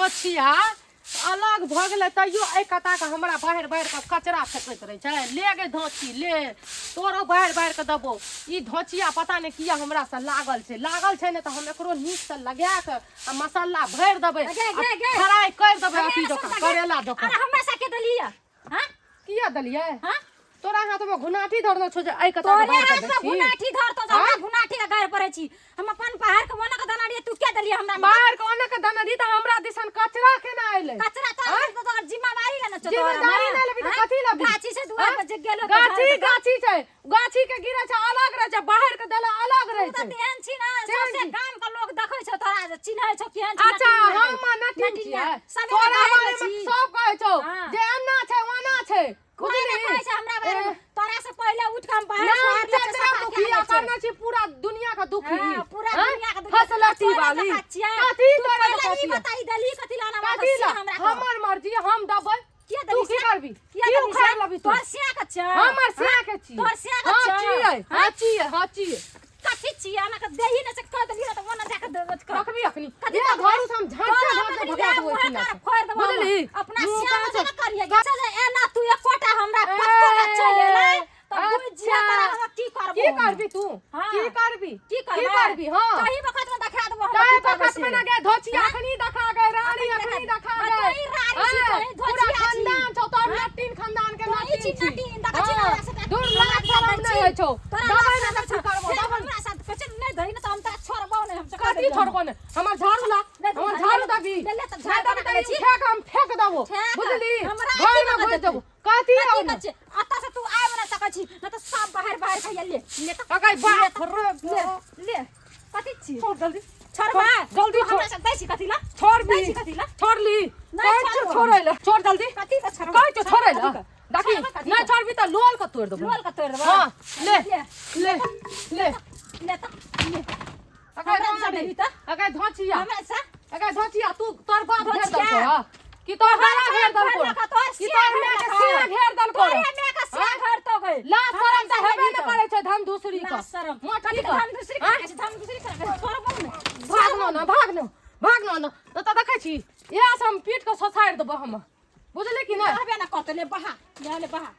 धोछिया अलग भऽ गेलै तैयो एहि कताके हमरा बाहर बाहर कऽ कचरा फेकैत रहै छै। ले गे धोछी ले, तोरो बाहर बाहर कऽ देबो। ई धोछिया पता नहि किया हमरासँ लागल छै, लागल छै ने तऽ हम एकरो नीकसँ लगा कऽ आ मसाला भरि देबै, गे, गे, गे। फ्राई करि देबै अरे, अथी अरे, जकाँ, सुन तऽ गे। करेला जकाँ। अरे हमरा सबके देलियै हाँ? किया देलियै? हाँ? तोरा हाथ में घुनाठी धरने छौ जे एहि कता तोरे बाहर हाथ कर दै में छी। घुनाठी धरतो जे हमरा घुनाठी के गारि पड़ै छी। हम अपन पहाड़ के ओना के दाना रहियै, तू के देलियै हमरा? बाहर के ओना के दाना रही तऽ हमरा दिसन कचरा केना अयलै? कचरा तो आँय? तो तोहर जिम्मेवारी लेने छौ तोहर, जिम्मेदारी हाँ? नहि लेबही तऽ हाँ? कथी लेबही? गाछी से दुआर आँय? पर जे गेलो तऽ गाछी झाड़ गाछी छै, गाछी के गिरै छै अलग रहै छै, बाहर के देला अलग रहै तू तऽ छै। तेहन छी ना, तेहन सौंसे छी। गाम के लोग देखै छौ तोरा, जे चिन्है छौ केहन छी, अच्छा नटिन हम नटिन नटिन छियै? सबेरे तोरा बाहर बारे मे में छी। सब कहै छौ हाँ। जे एना छै ओना छै, कोई नहि बुझली? कहै छै हमरा बारे में। ए, तोरा से पहिले उठ के हम बाहर नाम सोहार लै छै, चेचरा सफा मुखिया कए लै छै। करने छी पूरा दुनिया के दुखी। हाँ, पूरा हाँ? दुनिया के दुखी। फसलती तोरे वाली जकाँ छियै। कथी तू तोरे पहिले जकाँ ई छियै? बताई देलही कथी ला ना कथी ला? हमरा के? हमर मर्जी, हम देबै। किया तू देलही की से? करबी? किया की देलही से? उखाड़ि लेबही तू? तोहर सिया के छै। हमर सिया के छियै। तोहर सिया के हाँ, छै। छियै, हाँ छियै, हाँ छियै। कथी छियै? अना के देही ने से कह देलियै तऽ ओना जाके कर। रखबी अखनी। कथी ये रखबै? घरू से हम झाँट तोरा झाँट के अपना भगा देबो मुँह एहिठिना कर से। फोड़ि देबो हम। बुझली? अपना मुँह सिया कान में से- करियै। अच्छा जे एना तू एकोटा हमरा पत्तो ने चलि एलै तऽ बुझि जिया तोरा हम की करबो। की करबी तू? हाँ। की करबी? की करबै? की करबी? हाँ। तही वखत में देखा देबो हम ताहि की करबै वखत से। में ना गे धोचिया अखनी देखा गए, रानी अखनी अखनी देखा देखा गए। गए। तोही रानी छी, हाँ, तोही पूरा धोचिया छी। खानदान छौ तोहर, हाँ? नटीन खानदान के तोही नटीन छी छी। नटीन, देखै छी ना हाँ, हमरा साथे- दूर हमरा लाज साथ शरम छी। नहि होइ छौ। तोरा दबाइ लाज नहि शरम तऽ की छौ। करबो? फेर दबाइ हमरा साथ कहै छै, नहि धरी ने तऽ हम तोरा छोड़बौ नहि, हम से कह कथी देलियौ। छोड़बो ने? हमर झाड़ू ला, नहि तऽ हमर झाड़ू झाड़ू दबी। ले ले तऽ नहि झाड़ू दबी बना तऽ लै ई छी। उठा कऽ हम फेंक देबो, फेंक। बुझली? हमरा घर की में लगत घुसि हेतै? देबो। कथी कथी आउ ने? कहै छै? एतऽ से तू आबि नहि सकै छी, नहि तऽ सब बाहर बाहर खाइया। ले ले तऽ अगै बाप रे ले बाप। ले, कथी छी? छोड़ जल्दी। छोड़बा? जल्दी तू छोड़। हमरा से दै छी कथी ला? छोड़ दै भी। छी कथी ला? छोड़ ली। नहि कहै छियौ छोड़बो। छोड़ै लए, छोड़ जल्दी। कथी के छोड़बो? कहै छियौ छोड़ै लए। कथी के? देखी, छोड़बो कथी नहि के? छोड़बी तऽ लोल के तोड़ि देबो। लोल के तोड़ि देबो? हाँ, ले ले। ले ले ले तऽ ले। अगै हमरा से रानी, देबही तऽ? अगै धोचिया, हमरा से? अगै धोचिया, तू तोर बाप घेर धोचिया। देलको हँ? कि तोर दादा घेर देलको? घेर तोहर कि सिया तोर माय के घेर सिया घेर देलको? तोरे माय के सिया हाँ? घेर तो गई। लाज शरम तऽ हेबे नहि करै छै धन दूसरी के। लाज शरम। मोटकी कथी के। धन दूसरी हाँ? के? धन दूसरी के छोड़बो ने। भाग न न, भाग न, भाग न न। तऽ देखै छी इएह से हम पीट के ससारि देबो हम, बुझली कि नहि? कहबे ना करतै। ले बहा, ले ले बहा।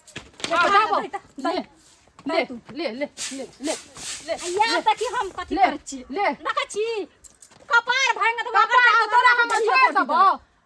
ले हाँ, बहा, जाबो। दही तऽ, दही। ले ले ले ले ले ले। या देखी हम कथी ले, करै छी। ले। देखै छी कपार भांग देबो। कपार तोरा हम छोड़ि देबो।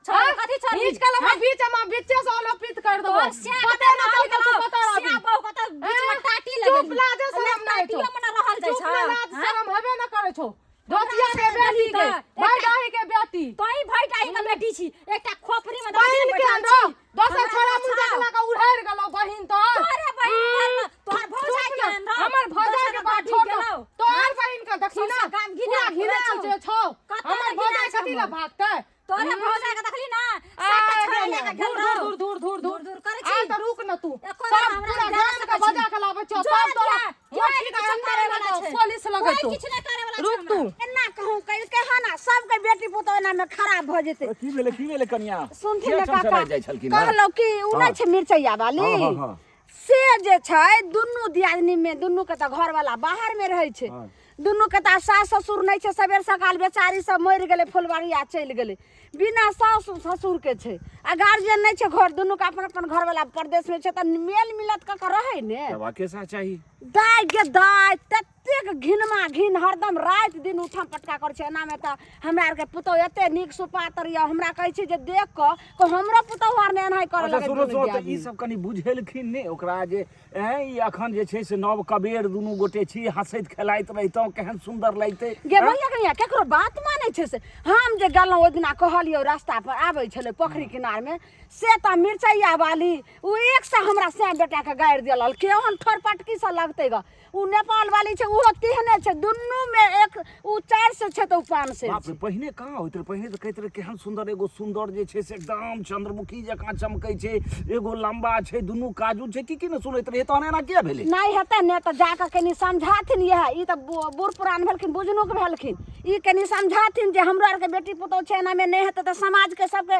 छोड़, हाँ? कथी छोड़बी? बीच कलमा बीच में बीचे से ओलोपित कर देबो। तोहर सिया के पते ना चलतौ तू कतऽ सिया रहबी। बहू के तऽ बीच में हैं? टाटी चुप, लगेली। लाज शरम नहि छौ। टाटियो में ना रहल जाइ चुप छौ। ना, लाज हैं? शरम हेबे ना करै छौ। धोतिया के बेटी के, भाई डाही के बेटी। तोही भाई डाही के बेटी छी। एकटा खोपड़ी में बहिन के बैठल अंदर छी। दोसर हमरा छोड़ा ना मुंजा छौ। के लगा उड़ारि गेलौ बहिन तोहर। तोरे बहिन घर में तोहर भौजाई चुप के ना, अंदर हमर भौजाई के बात छोड़ दो। तोहर बहिन के देखी ना सौंसे गाम पूरा घिनायल घिनायल छौ। जे छौ। कतऽ हमर ने भौजाई घिनायल छौ कथी लए हमर? भागतै? तोरे भौजाई के देखली ना, सात छोड़ा लए के गेल धूर रहौ। धूर धूर धूर धूर धूर करै आ छी। तऽ रुक न तू। एको सब बेर हमरा पूरा जा गाम के सकै छी। बजा के लाबै छियौ जो सब तोरा। जा, मोटकी कोइ के किछु अंदर करे वाला लगौ, छै। पुलिस लगेतौ। कोइ किछु नहि करे वाला छै रुक तू। हमरा। एना कहूँ कहिलकै हन आ सबके बेटी पुतोह एना में खराब भऽ जेतै। की भेलै, की भेलै कनिया? सुनथिन किया ने काका, चमचमाइत जाइ छलखिन हँ? कहलहुँ कि ओ नहि हाँ। छै मिरचैया वाली, हाँ, हाँ, हाँ। से जे छै दुनू दियादनी में दुनू के तऽ घरवाला बाहर में रहै छै। हाँ। दुनू के तऽ सास ससुर नहि छै, सबेर सकाल बेचारी सब मरि गेलै, फुलबाड़िया चलि गेलै, बिना सास ससुर के छै आ गार्जियन नहि छै घर, दुनू के अपन अपन घरवाला परदेश में छै, तऽ मेल मिलत कऽ के रहै ने। रहबाके सएह चाही। दाय गे दाय, ततेक घिनमा घिन हरदम राति दिन उठम पटका करै छै। एनामे तऽ हमरा आरके पुतहु एते नीक सुपात्र यऽ, हमरा कहै छै जे देख कऽ कऽ हमरो पुतहु आर ने एनाहि करऽ अच्छा लगै सुनू दुनू सुनू तऽ ई दियादनी। सब कनि बुझेलखिन नहि ओकरा जे एँ ई अखन जे छै से नव कबेर दुनू गोटे छी, हँसैत खेलाइत रहितहुँ केहन सुन्दर लगितै। गे भैया कनिया केकरो बात मानै छै से? हम जे गेलहुँ ओहि दिना कहलियौ, रास्ता पर आबै छलै पोखरि किनारमे से तऽ मिरचैया वाली ओ एक सए हमरा सैं बेटाके गारि देलक, केहन ठोर पटकी से लगतै ग। ओ नेपाल वाली छै ओहो तेहने छै, दुनूमे एक ओ 400 छै तऽ ओ 500 बाप रे छै। पहिने कहाँ होइत रहै, पहिने तऽ कहैत रहै केहन सुन्दर एगो सुन्दर जे छै से एकदम चंद्रमुखी जकाँ चमकै छै, एगो लम्बा छै, दुनू काजू छै, की की ने सुनैत रहियै, तहन एना किया भेलै? नहि हेतै ने तऽ जाकऽ कनि समझाथिन। इएह ई तऽ बूढ़ पुरान भेलखिन, बुझनुक भेलखिन, ई कनि समझाथिन जे हमरो आरके बेटी पुतोहु छै, एनामे नहि हेतै तऽ समाजके सबके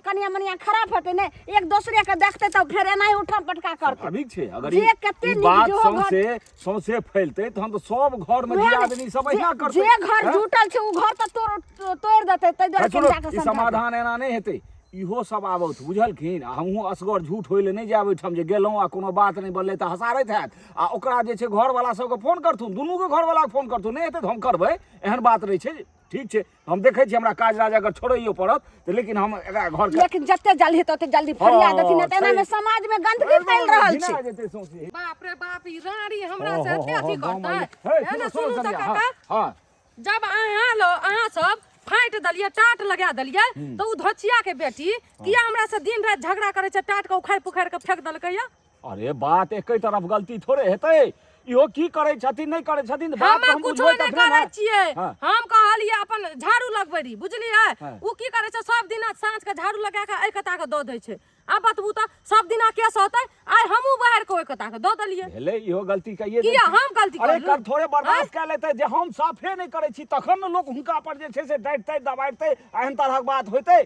कनिया मनिया खराब हेतै ने, एक दोसरे के देखतै तऽ फेर एनाही उठम पटका करतै। स्वाभाविक छै, अगर जे ई कते ई नीक बात जेहो घर- सौंसे सौंसे फैलतै तहन तऽ सब घरमे उएह ने, दियादनी सब अहिना करतै जे घर हैं? जुटल छै ओ घर तऽ तोड़ तोड़ि देतै ताहि दुआरे सुनू, कनि जाकऽ ई समझा समाधान एना नहि हेतै इहो सब आबथु बुझलखिन आ हमहूँ असगर झूठ होइ लए नहि जायब ओहिठाम जे गेलहुँ आ कोनो बात नहि बनलै तऽ हसारैत हैत आ ओकरा जे छै घरवला सबके फोन करथुन दुनूके घरवलाके फोन करथुन नहि हेतै तऽ हम करबै एहन बात नहि छै ठीक छै हम देखै छी हमरा काज राज अगर छोड़ैयो पड़त तऽ लेकिन हम एकरा घरके लेकिन जते जल्दी हेतै ओते जल्दी फरिया देथिन नहि तऽ एनामे छै। समाजमे गन्दगी फैल रहल छै घिना जेतै सौंसे। बाप रे बाप ई रानी हमरा हो, से हो, एते हो, अथी हो, गाँवमे करतै हे, हे ने सुनू, सुनू तऽ संध्या, काका हँ, हँ जब अहाँ लो अहाँ सब फाटि देलियै टाट लगा देलियै तऽ ओ धोचिया के बेटी किया हमरा से दिन राति झगड़ा करै छै टाट के उखाड़ि पुखाड़ि के फेंक देलकै या अरे बात एके तरफ गलती थोड़े हेतै इहो की करै छथिन नहि करै छथिन बात हम तऽ हम कुछो बुझबै नहि तखने करै ने छियै हाँ। हम कहलियै अपन झाड़ू लगबै रही बुझलियै हाँ। ओ की करै छै सब दिना साँझ के झाड़ू लगा के एहि कता के दऽ दै छै आब बतबू तऽ सब दिना केस होतै आइ हमहूँ बाहर के ओहि कता के दऽ देलियै भेलै इहो गलती कहिए किया हम गलती अरे करलहुँ? कर थोड़े बर्दाश्त कए लेतै जे हम साफे नहि करै छी तखन ने लोक हुनका पर जे छै से डाँटितै दबाड़ितै एहन तरहक बात होइतै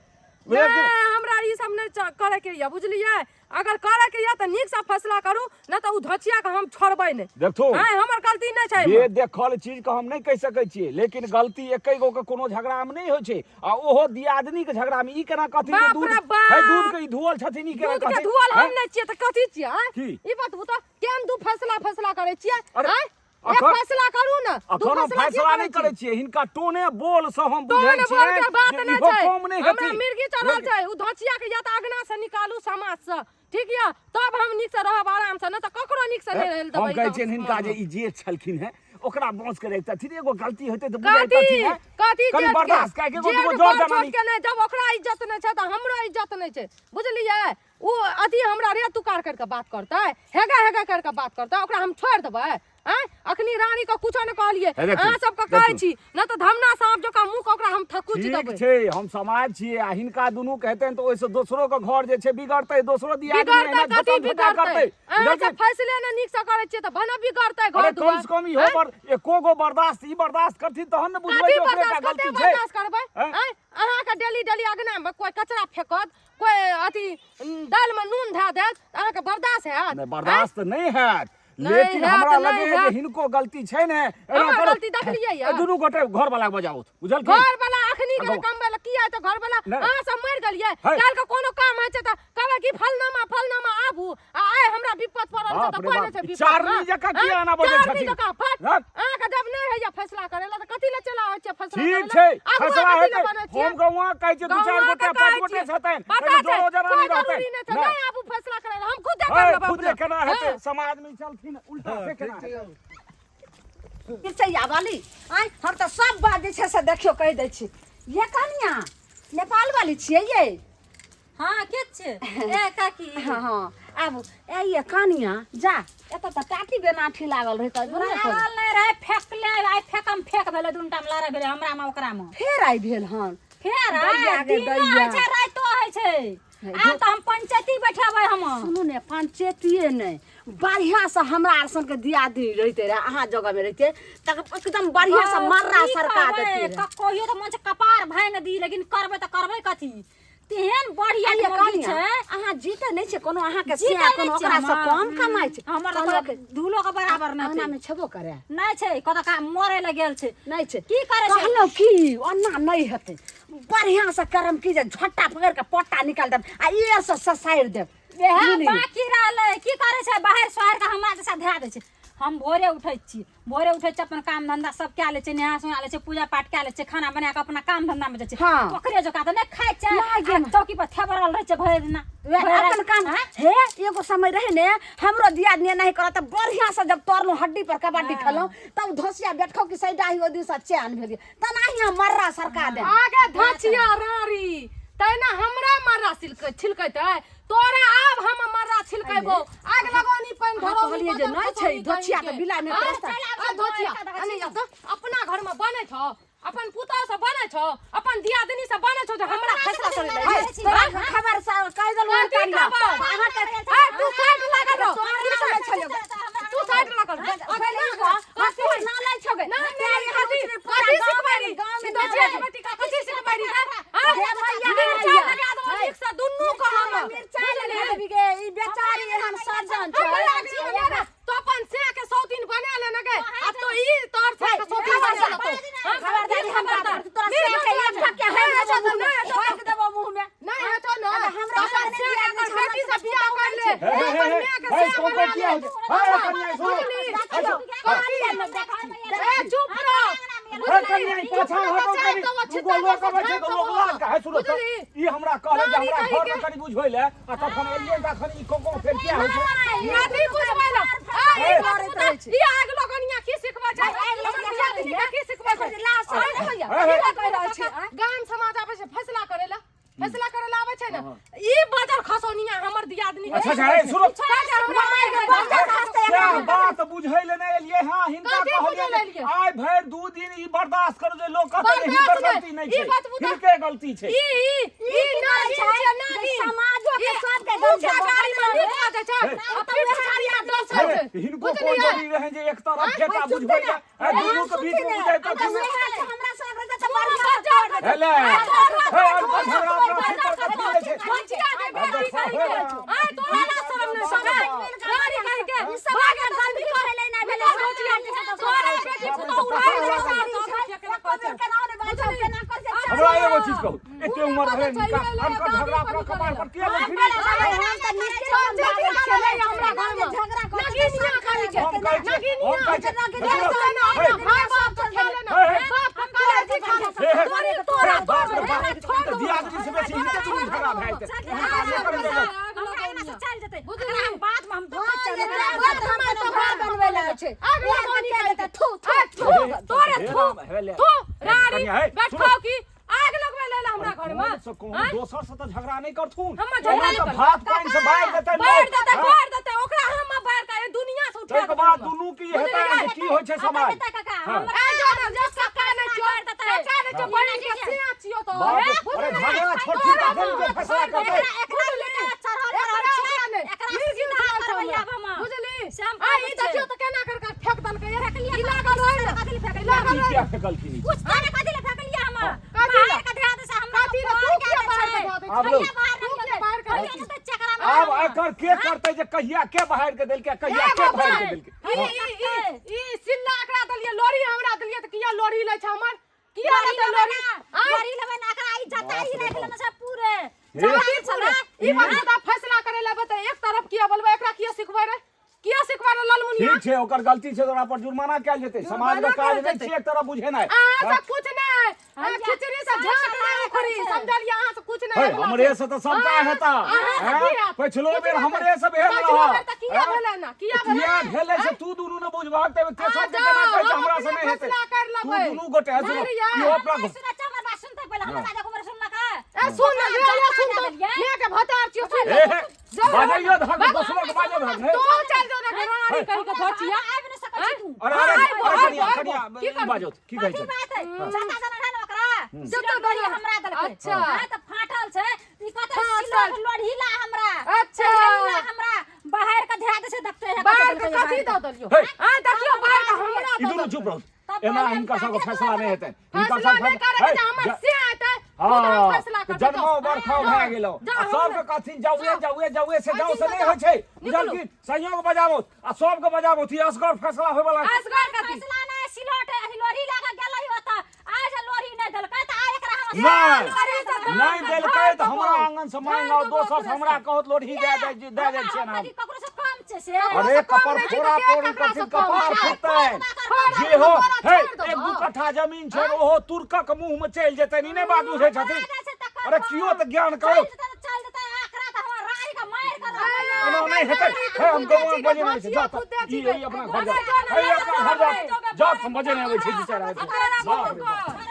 बुझलियै कि? नहि हमरा ई सब नहि करैके यऽ बुझलियै अगर करैके यऽ तऽ नीकसँ फैसला करू नहि तऽ ओ धोचिया के हम छोड़बै नहि देखू आँय हमर गलती नहि छै जे एहिमे। देखल चीज के हम नहि कहि सकै छियै लेकिन गलती एके गो के कोनो झगड़ा मे नहि होइ छै आ ओहो दियादनी के झगड़ा मे ई केना कहथिन जे बाप दूध रे बाप। हे दूध के ई धोअल छथिन ई केना दूध के कहथिन धुअल हम हैं? नहि छियै तऽ कथी छियै आँय? की? ई बतबू तऽ केहन दू फैसला फैसला करै छियै अरे, आँय? एक अखन- फैसला करू ने दू अखन हम फैसला फैसला किया नहि करै करै छी छियै हिनका टोने बोल से हम बुझै टोन बोल छियै के बात जे नहि इहो छै कम नहि हमरा हेथिन मिर्गी चढ़ल छै ओ धोचिया के या तऽ अगना से निकालू समाज से ठीक यऽ तब हम नीक से रहब आराम से नहि तऽ ककरो नीक से नहि रहल हम देबै कहै छियनि हिनका जे ई जेठ छलखिन हेँ ओकरा बाँस के रखतथिन एगो गलती हेतै तऽ बुझैतथिन कथी हेँ कथी कनि जेठ के बर्दाश्त कए के एगो जेठ दूगो जर बड़ छोट जनानी के नहि जब ओकरा इज्जत नहि छै तऽ हमरो इज्जत नहि छै बुझलियै ओ अथी हमरा रे तुकार करि कऽ बात करतै हेगा हेगा करि कऽ बात करतै ओकरा हम छोड़ि देबै आँय अखनी रानी के कुछो नहि कहलियै हे देखू, अहाँ सबके कहै देखू। छी नहि तऽ धमना साँप जकाँ मुँह के ओकरा हम थकुच ठीक देबै छै हम समाज छियै आ हिनका दुनू के हेतनि तऽ ओहिसँ दोसरो के घर जे छै बिगड़तै दोसरो दियादनी बिगड़तै एहिना कथी झोटम झोटा बिगड़तै करतै अहाँ बुझलखिन? सब फैसले नहि नीक से करै छियै तऽ भने बिगड़तै अरे घर कम दुआर से कम इहो बर एको गो बर्दाश्त ई बर्दाश्त करथिन तहन ने बुझबै कथी जे ओकरे टा बर्दाश्त कते गलती छै बर्दाश्त करबै आँय? आँय अहाँके डेली डेली अगनामे कोइ कचरा फेकत कोइ अथी दालिमे नून धए देत तऽ अहाँके बर्दाश्त हैत नहि बर्दाश्त नहि हैत नहि लेकिन हैत, हमरा नहि लगैए जे हैत। हिनको गलती छै ने एना हमर करू। गलती देखलियै यऽ? ए, दुनू गोटे घर वाला बजाओ बुझलखिन घर वाला अखनी गेलै गौ- कमबै लए किया तऽ घर वाला नहि। अहाँ सब मरि गेलियै है। काल्हि के कोनो काम होइ छै तऽ कहबै कि फलनामा फलनामा आबू आ आइ हमरा विपत पड़ल छै बाप तऽ रे कोइ बाप, नहि छै ई विपत चारनी जकाँ किया एना बजै चारनी छथिन? जकाँ फट हँ? अहाँके जब नहि होइया फैसला करै लए तऽ कथी लए चला होइ छै फैसला ठीक करै लए? छै अगुआ फैसला कथी लए हेतै बनै छियै? हम गौआ कहै छियै दू चारि गौआके गोटे कहै पाँच गोटे छियै। छथिन पता एहिमे छै जोरो जनानी कोइ रहतै जरूरी नहि छै नहि। नहि आबू फैसला करै लए हम खुदे है, कर लेबै खुदे अपना। केना हेतै हँ। समाज मे चलथिन उल्टा से केना हेतै मिरचैया वाली आँय हम तऽ सब बात जे छै से देखियौ कहि दै छी ये कनिया नेपाल वाली छियै ये हाँ के छै ए काकी हाँ हाँ आबू ए ये कनिया जा एतऽ तऽ टाटी बेनाठी लागल रहै तऽ बना खोल। लागल नहि रहै फेकले आइ फेकम फेक भेलै दुनू टाइम लड़ाइ भेलै हमरा मे ओकरा मे फेर आइ भेल हन फेर दैया आइ गे दिनो दैया। होइ छै रातिो होइ छै आब तऽ हम पंचायती बैठेबै हम सुनू ने पंचायतिए नहि बढ़िआँसँ हमरा आर सनके दियादनी रहिते रहे अहाँ जगहमे रहिते तऽ एकदम बढ़िआँसँ मर्रा की सरका कहबै, देतियै रहे। कहियो तऽ मन छै कपार भाङि दी लेकिन करबै तऽ करबै कथी तेहन बढ़िया आइये मौगी कनिया, छै अहाँ जीते नहि छै कोनो अहाँके जीते सिया नहि कोनो छै ओकरासँ हमर। कम कमाइ छै हमर तऽ कहलक, कोइ धूलो के बराबर नहि छै अंगनामे छेबो करे नहि छै कतऽ का मरे लए गेल छै नहि छै की करै छै? कहलहुँ की ओना नहि हेतै बढ़िआँसँ करम की जे झट्टा पकड़ि कऽ पट्टा निकालि देब आ एरसँ ससारि देब वएह बुझलियै? बाकी रहलै की करै छै बाहर सोहर के हमरा जैसा धए दै छै हम भोरे उठै छी भोरे उठै छी अपन काम धंधा सब कए लै छी नहा सोना लै छी पूजा पाठ कए लै छी खाना बना कऽ अपना काम धंधा मे जाइ छी हाँ। ओकरे जकाँ तऽ नहि खाइ छै नहि गे। आ चौकी पर थेबरल रहै छै भरि दिना वएह भरि अपन राति। काम आँय? हे एगो समय रहे ने हमरो दियादनी नहीं करत तऽ बढ़िया से जब तोड़लहुँ हड्डी पर कबड्डी खेलहुँ तब धोसिया बैठखौ कि सैडाही ओहि दिन से चैन भेल तनाही हम मर्रा सरका दे आगे धचिया रारी तैना हमरा मर्रा छिलकैतै तोरा आब हम मर्रा छिलकेबो आग लगौनी पानि अहाँ धरौनी कहलियै जे बदल नहि छै, खसौनी धोचिया कहींके। तऽ बिलाइ नहि आँ, करतै। आ धोचिया अने जा तऽ अपना घर में बनै छौ अपन पुतोह से बनै छौ अपन दियादनी से बनै छौ जे हमरा फैसला करै लए हे, आबै छी। तोरा खबर से कहि देलहुँ कथी कनिया। खबर? अहाँके ए, तू साइड लागल रह। तोरा नाम लै छलियौ। तू साइड लागल रह। तोरा नाम लै छौ गे। ना, तें ना, यहाँ कथी उतरे पूरा कथी गाँव सिखबै रही? गाँव में धोचिया के बेटी कथी सिखबै रही रे? आँ? हे मैया, मिरचाइ मैया। लगा देबो नीक से दुनू के हम। मिरचाइ लगा देबी गे ई बेचारी एहन सज्जन छै हमरा अगली में ना, तो अपन से के सौतीन बना ले किया होइ छै? हे कनिया सुनो। बुझली? हे, सुनो। ए चुप रह। हे कनिया ई पाछाँ हटो कनी। दूगो लोक अबै छै तऽ लोक लाज का हे सुनो तऽ। ई हमरा कहले जे हमरा घर मे कनी बुझबै ले आ तखन एलियै तखन ई कोको फेर किया होइ छै? कथी बुझबै ला? आ, ई करैत रहै छै। ई आग लगनिया की सिखबै छै? हमर दियादनी के की सिखबै छै? हे, हे। की कहि रहल छै? गाम समाज आबै छै फैसला करै ला, फैसला करै ला आबै छै ने। ई बजर खसौनिया हमर दियादनी के अच्छा अच्छा हे सुनो। काहे हमरा मारि के बजर खसतै? क्या बात बुझै ले नहि एलियै हँ हिनका कथी बुझै ले कहलियै एलियै? आइ भरि 2 दिन ई बर्दाश्त करू जे लोक कहतै जे हिनकर बर्दाश्त गलती नहि। नहि ई छै, बतबू तऽ- हिनके गलती छै। ई ई ई नागिन छै, नागिन। समाजो के ई सबके मुखिया गाड़ी में नीक बाजै छै आ पीठ गाड़ी में दस हे, छै। हिनको कोन बुझलियै? जरूरी रहै जे एक तरफ जेता बुझबै ले आ दुनू के बीच में बुझै तऽ हमरा सब रहतै तऽ बढ़िआँ। हेले हे अनकर झगड़ा अपना सिर पर कथी लै छै? भचिया के बेटी कहि के आय तोरा ना शरम नहीं सकै गाड़ी कहि के ई सब भागे गलती करे ले ना भेलै। भचिया तोरा बेटी पुतोह उड़ाइ देलक तो भचिया के एको बेर केना नहि बाजब, केना कर छै? हमरा एगो चीज कहू, एते उमर भेलै हिनका, अनकर झगड़ा अपना कपार पर किया लेलखिन? हमरा घर में झगड़ा कर नगिनिया करै छै। हम कहै छियै, हम कहै छियै, नगिनिया हे, भाय बाप के खेले ना बाप के कलेजी खा ले। हे, हे, तोरी तोरा बाप रे तोरा बाप, छोड़ ई तऽ दियादनी से बेसी हिनके दुनू झगड़ा भए जेतै। हुनका नहि करै देबै। हमरा अंगना से चल जेतै एकरा हम बाद में हम देखै ये चल बात हमरा तो घर बनबै लए छै। आग लगौनी के करै देतै, थू थू थू तोरे हे थू राम, हे ले। थू रानी कनिया, हे, बैठो सुनो। की आग लगबै ले हमरा घर में कोन से कोन दोसर से तऽ झगड़ा नहि करथुन। हमर झगड़ा ओना नहि तऽ करबै। भात पानि से बाढ़ि देतै बाढ़ि लोक। देतै, हँ? बाढ़ि देतै ओकरा, हम बाढ़ि के एहि दुनिया से उठा ताहिके बाद दुनू की हेतै जे की होइ छै समाज। काका हँ। हमरा ए जो ना जो काका नै छियो, काका नै छियो, बहिन के सिया छियो तो। बाप रे, अरे झगड़ा छोड़थिन तखन जे फैसला करतै। एकरा लेके चढ़ल रहल छै, एकरा सीधा करबै आब हम। बुझली? से हम आ ई देखियो तऽ केना कर कर फेक देलकै। ई लागल रहै ने, कथी ले फेकलियै? लागल ई रहै। किया फेकलखिन ई? कुछ तो कथी ले फेकलियै हम? कथी ले? बाहर के धरा दे से हमरा कथी ले? तू किया बाहर के धऽ दै आब छी? लो। बाहर तू किया बाहर के धऽ दै छी? चकरा आब एकर के करतै जे कहिया के बाहर के देलकै, कहिया के बाहर के देलकै? ई ई ई ई सिल्ला एकरा देलियै, लोरी हमरा देलियै तऽ किया लोरी लै छै हमर? किया लेतै लोरी? आँय? लोरी लेबै ना, एकरा ई जता ही राखि लेने छै पूरे। हे। कथी पूरे? ई बात तऽ फैसला करे लेबै तऽ एक तरफ किया बोलबै? एकरा किया सिखबै रे? किया सिखबै रे ललमुनिया? ठीक छै, ओकर गलती छै तऽ ओकरा पर जुर्माना कयल जेतै। समाज के जुर्माना काज कयल नहि जेतै। छियै एक तरफ बुझेनाइ। अहाँ से कुछ नहि, अहाँ खिचड़ी से झाँट नहि उखड़ी, समझलियै? अहाँ से कुछ नहि हे, होइवला हमरे छै। से तऽ सबटा हेता। अहाँ से हैं? की हैत? पछिलो कुछ बेर नहि हमरे हैत। से भेल पछिलो रहऽ। बेर तऽ किया हैं? भेलै ना? किया भेलै? किया भेलै से तू दुनू ने बुझबहक तऽ तेसर के आ केना जाओ, कहै छै हम हमरा से अपने नहि हेतै। फैसला कर तू लेबै। दुनू गोटे सुनो, बुझलियै? इहो अपना सुन, अच्छा हमर बात सुनतै पहिले, हमर बात एक बेर सुनलक है? ए सुन ने, ले ले सुन तो, ले के भतार छियो, सुन हे, ले। हे, जाओ। बाजैयो धक, दोसरो के बाजो धक, हे। तू चल जो ने घराड़ी कहि के भचिया। आबि नहि सकै छी तू। अरे अरे आइ अरे भो, कनिया आइ भो, कनिया की ई करबै? बाजो की कहै कथी छै? बात है? जता जना रहै ने ओकरा जता सिलौट लोढ़ी जना। हमरा देलकै। अच्छा। हाँ, तऽ फाटल छै। ई कहतै फाटल। सिलौट लोढ़ी ला हमरा। अच्छा। लोढ़ी ला हमरा। बाहर के धरा दै छै, देखते है बाहर के कथी कथी देलकै। दऽ देलियो? हे। आ देखियो, बाहर के हमरा ई दऽ दुनू देलियो। चुप रहू। तब एना पहिले हिनका सबके काटे फैसला नहि हेतै हिनका फैसला सब नहि करे के जे हमर से हेतै, खुद हम हाँ फैसला करबै। जन्मो बरखाओ भए गेलो जाओ, आ सबके कहथिन जाउए जाउए जाउए से जाउ से नहि होइ छै, बुझलखिन? संयोग बजाबो आ सबके बजाबो ई असगर फैसला होय वाला। असगर कथी? फैसला नहि, सिलौट लोढ़ी लगा गेलै ओतऽ। आइ जे लोढ़ी नहि देलकै तऽ आइ एकरा हम नहि लोढ़ी से दाम नहि के देलकै झाड़ तऽ हमरा देबो। आंगन से मांग आओ, दोसर से हमरा कहत लोढ़ी दए दे दए दे छियनि हम। कथी ककरो से कम छै से? अरे से कम कपर नहि छै फोड़ा तऽ के फोड़ी ककरा करथिन से कम कपार छै? फुटतनि फोड़ा जे हो। फोड़ा हे, छोड़ि एक देबो। दू कट्ठा जमीन छै ओहो तुर्कक मुंह में चलि जेतनि, ई नहि बात बुझै छथिन। अरे कियो तऽ ज्ञान करो। चल जेतै एकरा तऽ हमरा राड़ी के मारि के रहबै। एना नहि हेतै। हे, हम गाँव बजे नहि छै, जा तऽ ई ई अपना घर जा, हे, अपना घर जा, जा, हम बजे नहि अबै छै। विचार आबै छै। बाप रे बाप।